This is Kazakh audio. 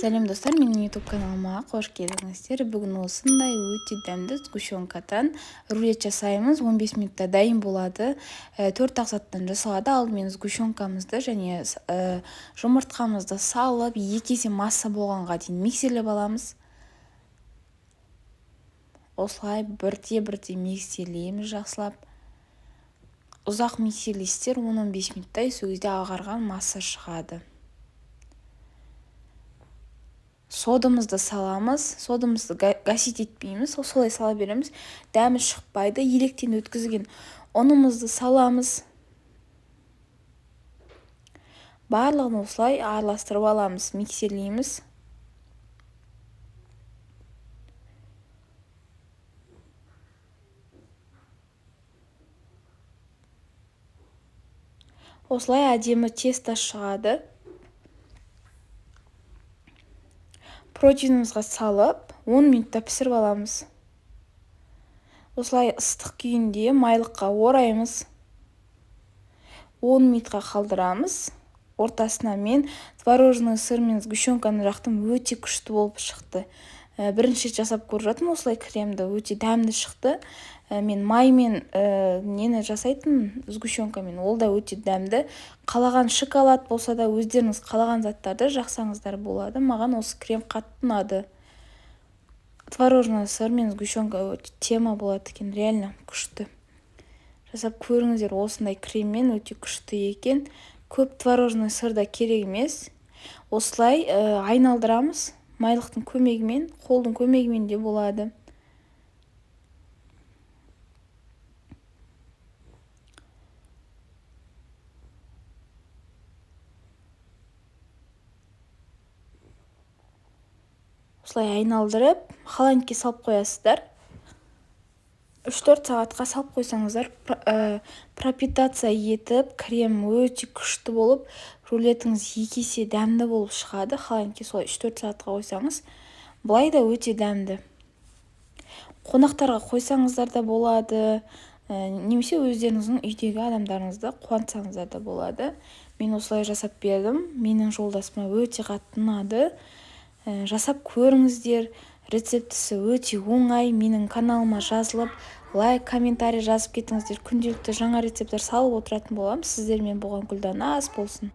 Сәлем, достар, менің YouTube каналыма қош келдіңіздер. Бүгін осындай өте дәмді сгущенкадан рулет жасаймыз. 15 минутта дайын болады. Төрт-ақ заттан жасалады. Алдымен сгущенкамызды және жұмыртқамызды салып, екі есе масса болғанға дейін миксерлеп аламыз. Осылай бірте-бірте миксерлейміз жақсылап. Ұзақ миксерлейсіздер, 10-15 минуттай, сол кезде ағарған масса шығады. Содамызды саламыз. Содамызды гасить етпейміз, солай сала береміз. Дәмі шықпайды. Електен өткізген ұнымызды саламыз. Барлығын осылай араластырып аламыз, миксерлейміз. Осылай әдемі тесто шығады. Противнімізға салып, 10 минутта пісіріп аламыз. Осылай ыстық күйінде майлыққа ораймыз. 10 минутқа қалдырамыз. Ортасына мен творожный сыр мен сгущенканы жақтым, өте күшті болып шықты. Бірінші рет жасап көріп жатырмын осылай кремді, өте дәмді шықты. Мен маймен нені жасайтынмын, сгущенкамен, ол да өте дәмді. Қалаған шоколад болса да, өздеріңіз қалаған заттарды жақсаңыздар болады. Маған осы крем қатты ұнады. Творожный сыр мен сгущенка өте тема болады екен, реально күшті. Жасап көріңіздер, осындай креммен өте күшті екен. Көп творожный сыр да керек емес. Осылай айналдырамыз. Майлықтың көмегімен, қолдың көмегімен де болады. Осылай айналдырып, холодильникке салып қоясыздар. 3-4 сағатқа салып қойсаңыздар, пропитация етіп, крем өте күшті болып, рулетіңіз екі есе дәмді болып шығады. Холодильникке солай 3-4 сағатқа қойсаңыз, былай да өте дәмді. Қонақтарға қойсаңыздар да болады, немесе өздеріңіздің үйдегі адамдарыңызды қуантсаңыздар да болады. Мен осылай жасап бердім. Менің жолдасыма өте қатты ұнады. Жасап көріңіздер. Рецептісі өте оңай. Менің каналыма жазылып, лайк, комментарий жазып кетіңіздер. Күнделікті жаңа рецепттер салып отыратын боламын. Сіздермен болған Гүлдана, ас болсын.